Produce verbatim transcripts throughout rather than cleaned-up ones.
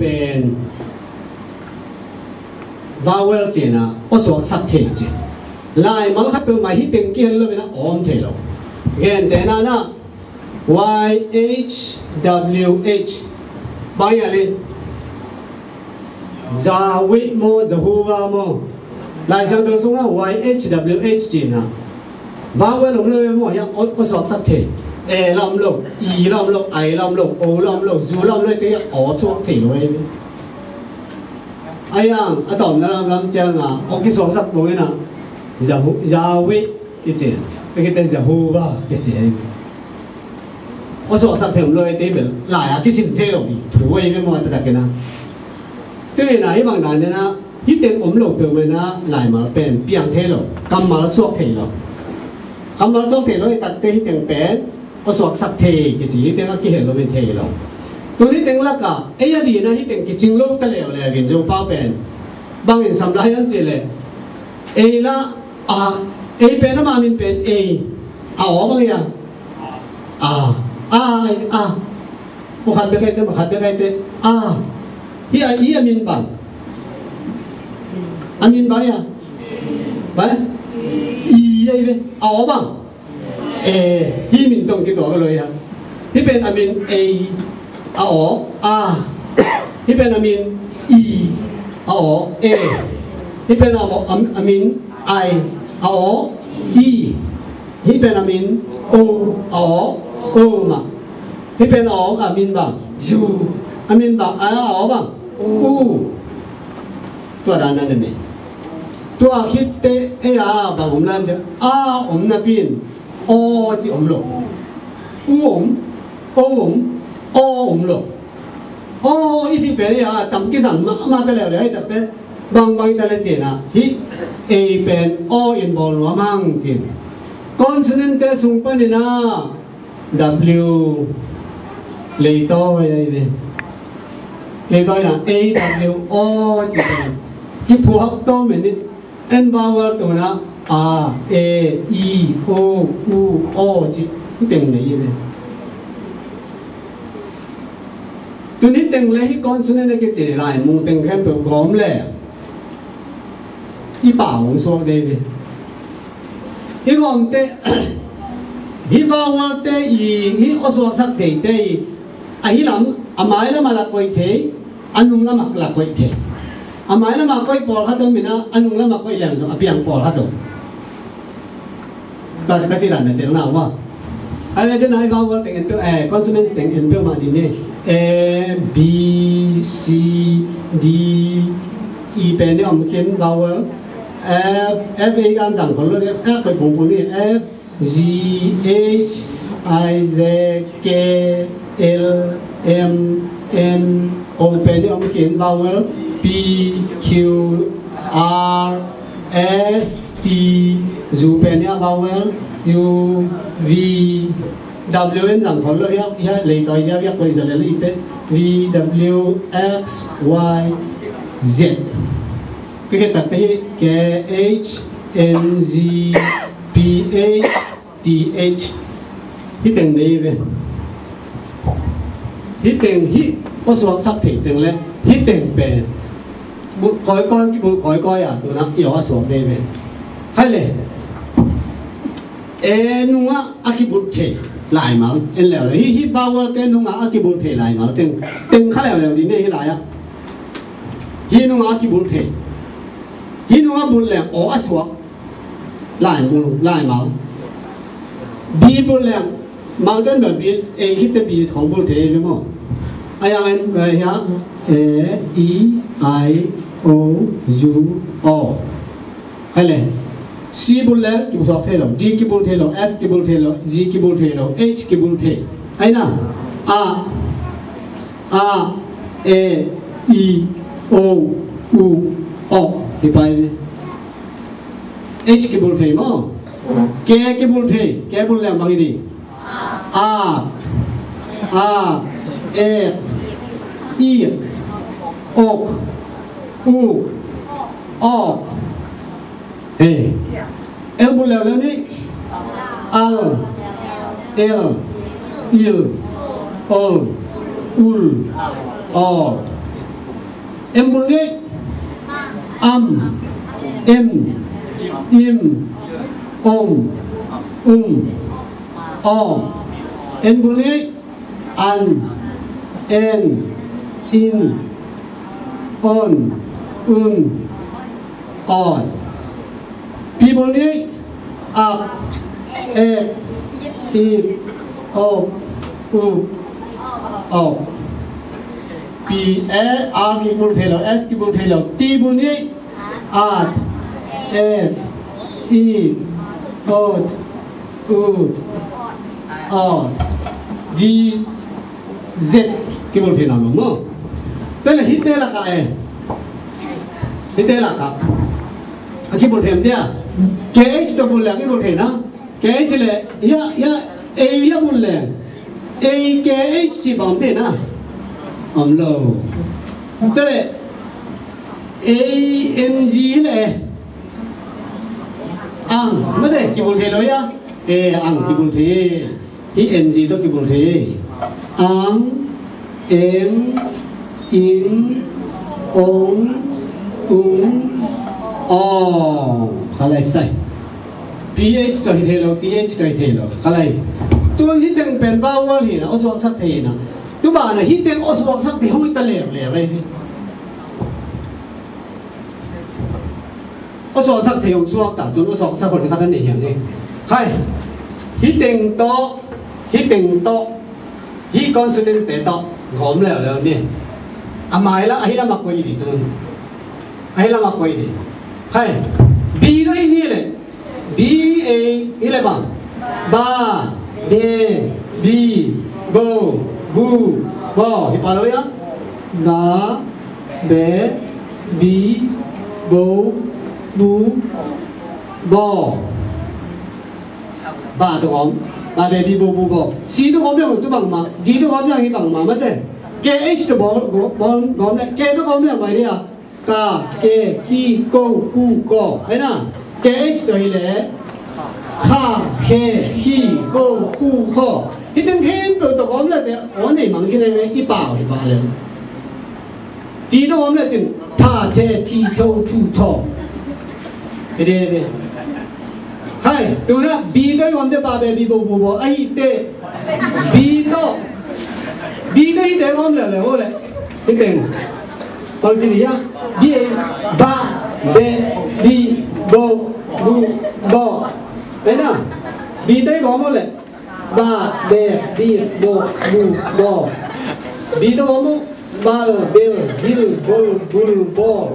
pen vowel cihna aw suaksak thei ci. Laimal khat peuhmah hih teng kihel lo in a aw om thei lo. Gentehna in a Y H W H. Bang hiam le? Yahweh maw, Jehovah maw? Lai Siangtho sungah Y H W H cihna vowel om lo e maw, hiah aw, aw suaksak thei. E la om lo, i la om lo, i la om lo, o la om lo, zu la om lo, te hiah aw suak thei lo e. A hiang a tawmna lam lam ciangah aw kisuaksak bawk in a, Yahweh kici, te kite Jehovah kici e. Aw suaksak thei om lo e, te bel lai a kisim thei lo ding thu e ve maw, taktak in a. Tua hi a, hih bang dan in a, hih teng om lo peuhmah in a laimal pen piang thei lo, kammal suak thei lo. Kammal suak thei lo, hih takte hih teng pen aw suaksak thei kici, hih teng a kihel lo in thei lo. Tuni teng lakah ei a ding in a hih teng kicing lo ta leuleu in Zopau pen bang in sam lai hiam cih leh, ei la, a, ei pen ama min pen ei, a aw bang hiam? A, a, a. Pakhat bek ahi te, pakhat bek ahi te. A. Hih a, hih a min bang? A min bang hiam? Bang? I ahi ve. A aw bang? E. Hih min tawh kituak lo hiam? Hih pen a min ei, a aw a. Hih pen a min i, a aw e. Hih pen a, a, a min ai, a aw i. Hih pen a min o, a aw o mah. Hih pen a aw, a min bang? Zu. A min bang, a, a aw bang? U. Tua dan a na nei. Tua khit teh ei a bang om lai hiam cih leh, a om napi in aw cih om lo. U om, o om, aw om lo. Aw i cih pen ei a tam kizang mahmah ta leuleu, ei takte bangbang i ta leh cihna, hih ei pen aw in bawl nuam hang cih. Consonant te sung panin a W leitawi ahi ve. Leitawi na A W aw cih pen kiphuak tawm in, en vowel tuna a, e, i, o, u, aw cih hih teng nei hi ve. Tuni teng le hih consonant a kici lai mung teng khempeuh gawm le i pau hong suak dei ve. I gawmte, hih vowel te i, hih aw suaksak theite i, a hih lam, a mai lamah la koih thei, a nung lamah la koih thei. A mai lamah koih pawlkhat om in a, a nung lamah koih leng zong a piang pawlkhat om. Ka, ka cih dan na tel na uh a. Ai, den ai vowel teng en peuh, eh, consonants teng en peuhmah ding hi. A, B, C, D, E pen i om khin vowel. F, F ei kan zang khol lo, F koih pungpung ni. F, G, H, I, J, K, L, M, N, O pen i om khin vowel. P, Q, R, S, T, U pen i a vowel. U, V, W en zang khol lo, i a, i a leitawi i a, i a koih zaw lel i te. V, W, X, Y, Z. Ka khit takte hi K, H, N, G, P, H, T H. Hih teng nei ve. Hih teng hih aw suaksak thei teng le hih teng pen bulh kawikawi, kibulh kawikawi a, tuna i aw a suak nei ve. Hai le, e nungah a kibulh thei laimal en leuleu. Hih, hih vowel te nungah a kibulh thei laimal teng, teng kha leuleu ding nei hih lai-ah. Hih nungah a kibulh thei. Hih nungah bulh leng aw a suak. Lai mul, lai mal. B bulh leng, mal ten bel B, A khit teh B khong bulh thei hi maw. A yang en, eh, hiah, A, E, I, O, U, Aw. Hai le. C bulh leng, kibulh thei lo. D kibulh thei lo. F kibulh thei lo. G kibulh thei lo. H kibulh thei. Ai na. A. A, E, I, O, U, Aw. Hi pai ve. H kibulh thei maw? K kibulh thei. K bulh leng bang hi ding? A, a, ek, ik, ok, uk, awk. Hey. L bulh leuleu ni. Al, el, il, ol, ul, awl. M bul ni. Am, em, im, om, um, aw. N bul ni. An, en, in, on, un, awn. P bul ni. Ap, ep, ip, op, up, aw. P, e, a kibul thei lo, s kibul thei lo. T bul ni. At, ep, ip, ot, ut, aw. V, z kibul thei nawn lo maw. Tua leh hihte lakah e, hihte lakah a kibul thei om dia. K H tawh bul leh a kibul thei na. K H leh, ya, ya, A ya bul leh. A K H cih bang om thei na. Om lo. Tua leh A N G leh. Ang, mate, kibul thei lo ya. E, ang kibul thei. Hih N G tawh kibul thei. Ang, eng, ing, ong, ung, awng. Kha lai sai. P H tawh hi thei lo, T H tawh hi thei lo. Kha lai. Tun hih teng pen vowel hi na, aw suaksak thei hi na. Tu banah hih teng aw suaksak thei hong hi ta leuleu lai hi. Aw suaksak thei hong suak ta, tun aw suaksak hon khat a nei hiam ni. Khai. Hih teng tawh, hih teng tawh, hih consonant te tawh gawm leuleu ni. A mai lam, a hi lam a koih ding tun. A hi lam a koih ding. Khai. B tawh hi ni leh. B A, hi leh bang. Ba, be, bi, bo, bu, baw. Hi pah lo ya. Ba, be, bi, bo, bu, baw. Ba tawh gawm. Ba, be, bi, bo, bu, baw. C tawh gawm leh tu bangmah. D tawh gawm leh hi bangmah mate. K H tawh bawl, bawl, gawm leh. K tawh gawm leh mai dia. Ka, ke, ki, ko, ku, kaw. Ahi na. K H tawh hi leh. Kha, khe, khi, ko, ku, khaw. Hih teng khempeuh tawh gawm leh te. Aw nei mang khin ahi ve, i pau hi pah leh. T tawh gawm leh cin. Tha, the, thi, tho, thu, thaw. Hi de, hi de. Hai, tuna B tawh i gawm te ba be bi bo bu baw. Ahi te. B tawh. B tawh hi te gawm leh leh, aw leh. Hi teng. Bang ci ni ya. B A. Ba, be, bi, bo, bu, baw. Ahi na. B tawh i gawm aw leh. Ba, be, bi, bo, bu, baw. B tawh gawm aw. Bal, bel, bil, bol, bul, bawl.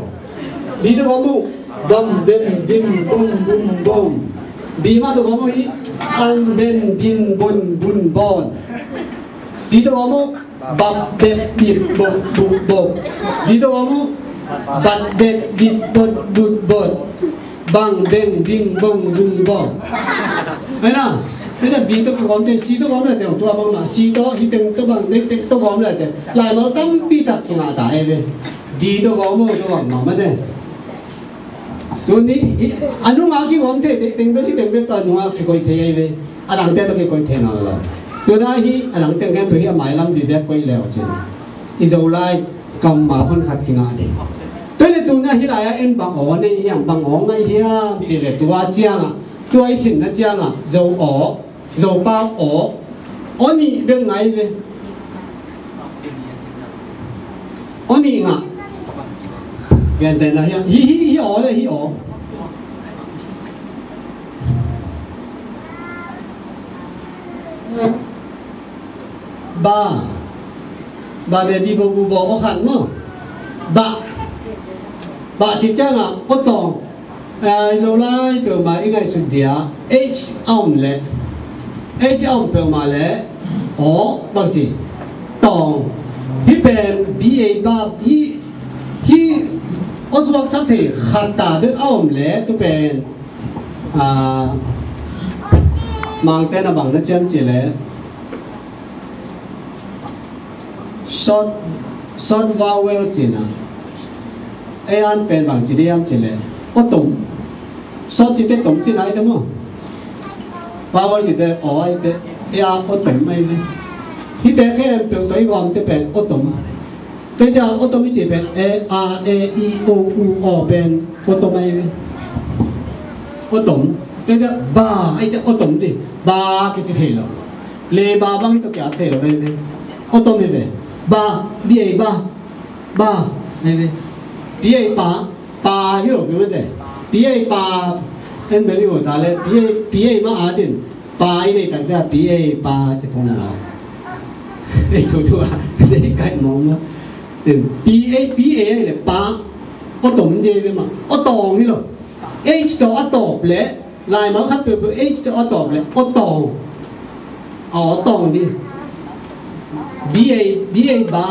B tawh gawm aw. Bam, bem, bim, bom, bum, bawm. B mah tawh gawm aw hi. Am, ben, bin, bon, bun, bawn. B tawh gawm aw. Bap, bep, bip, bop, bup, bawp. B tawh gawm aw. Bat, bet, bit, bot, but, bawt. Bang, beng, bing, bong, bung, bawng. Ahi na. Ahi na, B tawh kigawm te, C tawh gawm leh te, tua bangmah, C tawh, hih teng tawh bang, tek tek tawh gawm leh te. Laimal tampi tak kingah ta e ve. D tawh gawm aw, tua bangmah mate. Tuni, a nungah kigawm thei, tek teng bel, hih teng bel tawh a nungah kikoih thei e ve. A dangte tawh kikoih thei nawn lo. Tuna hih, a dang teng khempeuh hih a mailam bibek koih leu cin. I Zolai kammal hon khat kingah ding. Tua leh tuna hih lai-ah en bang aw nei hiam, bang aw ngai hiam cih leh tua ciangah, tua i sinna ciangah Zo aw, Zopau aw, aw nih bek ngai ve. Aw nih ngah. Gentehna hiam, hih, hih, hih aw leh hih aw. Ba. Ba, be, bi, bo, bu, baw, aw khat maw. Bah. Bah cih ciangah aw tawng. Ai, Zolai peuhmah i ngaihsut dia H a om leh, H a om peuhmah leh aw bangci, tawng. Hih pen B A ba, hih, hih aw suaksak thei khat ta bek a om leh tu pen, ah, Mangte na bang na ciam cih leh short, short vowel cihna. Ei an pen bang ci diam cih leh aw tom. Short cihte tom cihna ahi te maw. Vowel cihte aw ahi te. Ei a aw tom ahi te. Hihte khempeuh tawh i gawmte pen aw tom. Tua ciang aw tom i cih pen, e, a, e, i, o, u, aw pen aw tom ahi ve. Aw tom. Tua ciang ba, ahi ciang aw tom ci. Ba kici thei lo. Le ba bang hi tawh kiat thei lo ve ve. Aw tom hi ve. Ba, B A ba. Ba, ahi ve. P A pa, pa hi lo ve ve. P A pa, en bel i ho ta le, P A, P A ma a din. Pa i nei tak cia P A pa ci phong lo. Ei thu thu a, ei kai mong lo. P A, P A le pa, aw tom ci ve ma, aw tawng hi lo. H tawh a tawp le, laimal khat peuhpeuh H tawh a tawp le, aw tawng. Aw tawng di. B A, B A ba,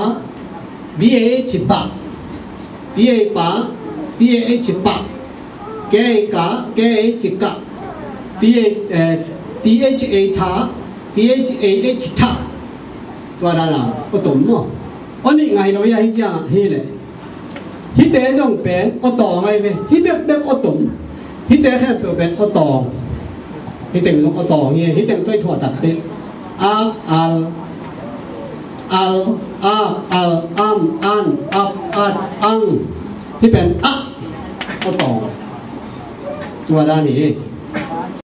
B A H ba, B A pa, B A H pa, K A ka, K A H ka, T A, eh, T H A tha, T H A H tha. Tua dan a, aw tom maw. Aw nih ngai lo hi a, hi ciang hi le. Hihte zong pen aw tawng ahi ve. Hih bekbek aw tom. Hihte khempeuh pen aw tawng. Hih teng zong aw tawng hi. Hih teng tawh i thuah tak teh. A, al, al, a, al, am, an, ap, at, ang. Hih pen a, aw tawng. Tua dan hi.